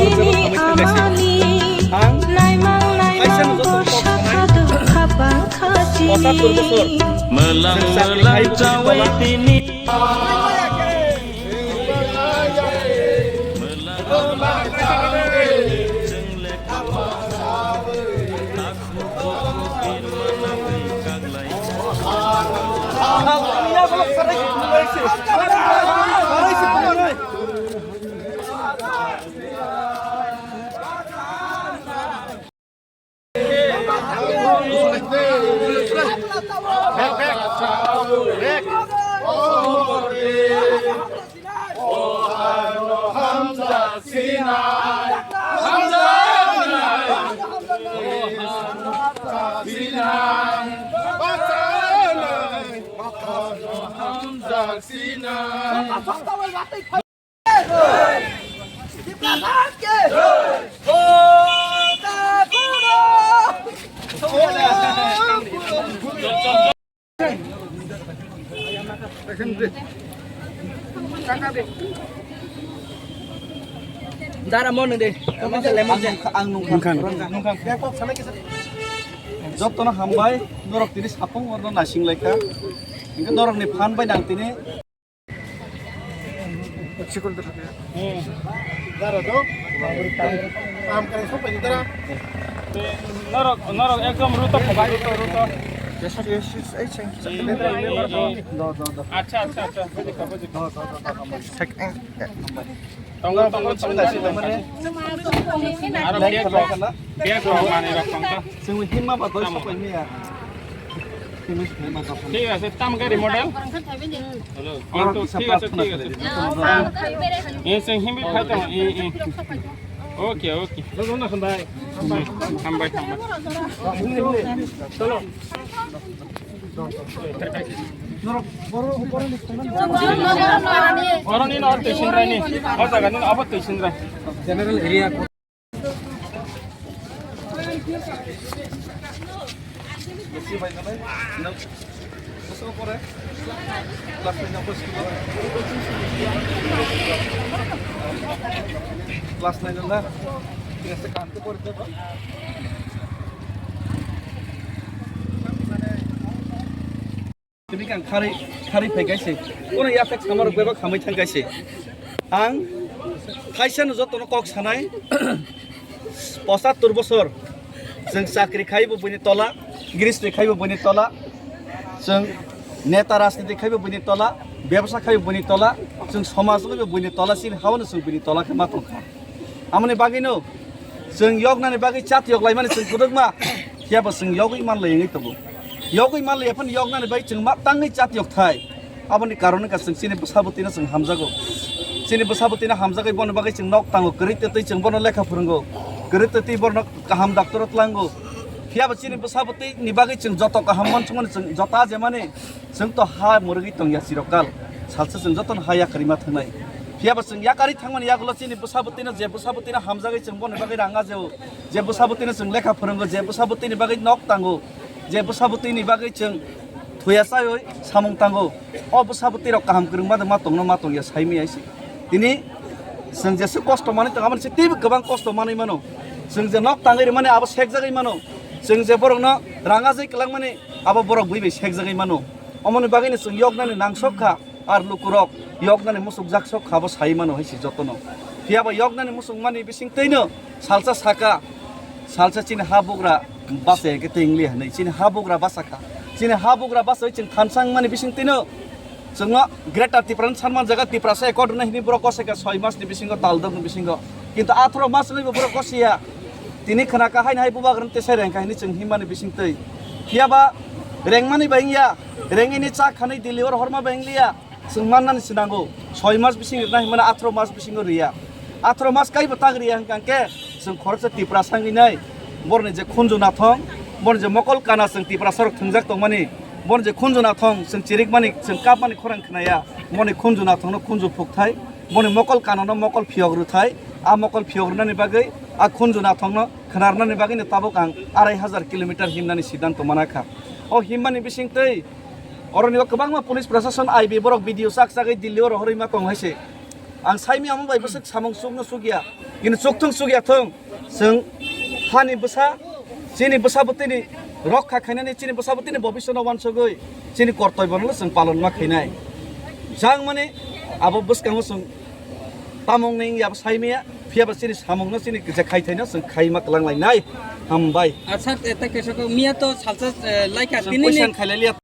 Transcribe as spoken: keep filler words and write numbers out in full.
Chini amani naimang naimang bo sakha dukha bangkha chini. Mwlang mwlang chawi tini. Dara mo nung de. Ang nungkha. Nungkha. Jotono hambai, norok tini sapung orno nasing laikha. Hingke norokni phan bai nang tini. Sikul dara to. Kam kare sok pai dara. Norok, norok ekdom ruto khobai, ruto, ruto. Yes, yes, yes. Ei, thank you. Ei, ei, ei. Do, do, do. Acha, acha, acha. Bujikha, bujikha. Do, do, do, do. Check in. Tongo, tongo, tongo. Aro bag rok, bag rok manwi rok tongo. Chwng himma ba doi sok pai ya. Thik ase, tam gari model. Hello. One, two, thik ase, thik ase. Ee, chwng himwi phai tongo, ee, ee. Okay, okay. Hambai, hambai. Chalo. Oro nini oro twi sinrai ni. O jaga nini abo twi sinrai. General area. Class nine na. Tini kang khari, khari phai kaise. Kono yathak samarok bebak hamwi thang kaise. Ang thaisa no jotono kok sanai. Pochattor bosor. Chwng chakri khaibo buini tola, giristri khaibo buini tola. Chwng neta rajniti khaibo buini tola, bebsa khaibo buini tola. Chwng somaj khaibo buini tola, chini haono chwng buini tola khe ma tongkha. Amoni bagwino chwng yoknani bagwi chatiyok laimani chwng kwdwkma, phiyaba chwng yogwi manlai wngwi tongo. Yogwi manlai phano yoknani bagwi chwng ma tangwi chatiyok thai. Aboni karon wngkha chwng chini bwsabwtwino chwng hamjago. Chini bwsabwtwino hamjagwi bono bagwi chwng nok tango, kwrwi twtwi chwng bono lekha phwrwngo, kwrwi twtwi bono kaham doctor-o tlango. Phiyaba chini bwsabwtwini bagwi chwng joto kaham mansukmani chwng joto ajemani. Chwng to ha mwrwgwi tongya chirokal. Salsa chwng jotono ha yakarima thangnai. Phiyaba chwng yakarwi thangmani yagulo chini bwsabwtwino je bwsabwtwino hamjagwi chwng boni bagwi rang ajeo. Je bwsabwtwino chwng lekha phwrwngo, je bwsabwtwini bagwi nok tango, je bwsabwtwini bagwi chwng thuya chaywi samung tango. O bwsabwtwirok kaham kwrwngma de ma tongno ma tongya saimaya se. Tini chwng jesa kosto manwi tongo, aboni se teibo kwbang kosto manwi mano. Chwng je nok tangwi rwmani abo sekjagwi mano. Chwng je borokno rang ajai kwlangmani abo borok bui bai sekjagwi mano. Omoni bagwino chwng yoknani nangsok kha, ar lukurok yoknani musukjak sok kha, bo sai mano hai se jotono. Phiyaba yoknani musukmani bising twino salsa saka, salsa chini ha bugra bachai khe tei wngli hinwi chini ha bugra bachakha. Chini ha bugra bachai chwng thansa wngmani bising twino chwngno Greater Tipraland sanma jaga Tiprasa accord rwna hinwi borok kosai kha soi masni bisingo, taldokni bisingo. Kintu atharo mas wngwi bo borok kosiya. Tini khna kha haino hai bubagrani tesai rengkha hinwi chwng himmani bising twi. Phiyaba rengmani bai wngya, rengwini cha khanwi Delhi oro horma bai wngliya. Chwng mannani se nango, soi mas bising rwna hinmani atharo mas bisingo rwya. Atharo mas kaibo tak rwya hwnkha khe chwng khoroksa Tiprasa wngwi nai. Borni je khunju nathong, borni je mokol kana chwng Tiprasarok thwngjak tongmani, borni je khunju nathong chwng chirikmani, chwng kapmani khorang khnaya. Boni khunju nathongno khunju phukthai, boni mokol kanano mokol phiyok rwthai. A mokol phiyok rwnani bagwi, a khunju nathongno khna rwnani bagwino tabuk ang arai hajar kilometer himnani siddhanto manakha. O himmani bising twi oroni o kwbangma police proshashan, I B borok video chak chagwi Delhi o rohorwi ma tong hai se. Ang saimya omo bai bwswk samung chukno chukya. Kintu chukthung chukya thung, chwng hani bwsa, chini bwsa bwtwini rokha khainani, chini bwsa bwtwini bobiswano wansugwi chini kortoibono chwng palon ma khainai. Jang mani abo bwskango chwng tamung ni yabo saimaya, phiyaba chini samungno chini je khaithaino chwng khaima kwlang lainai. Hambai. Acha, eta kesa ko miya to salsa, eh, laika chwng tini ni poisa khailaliya.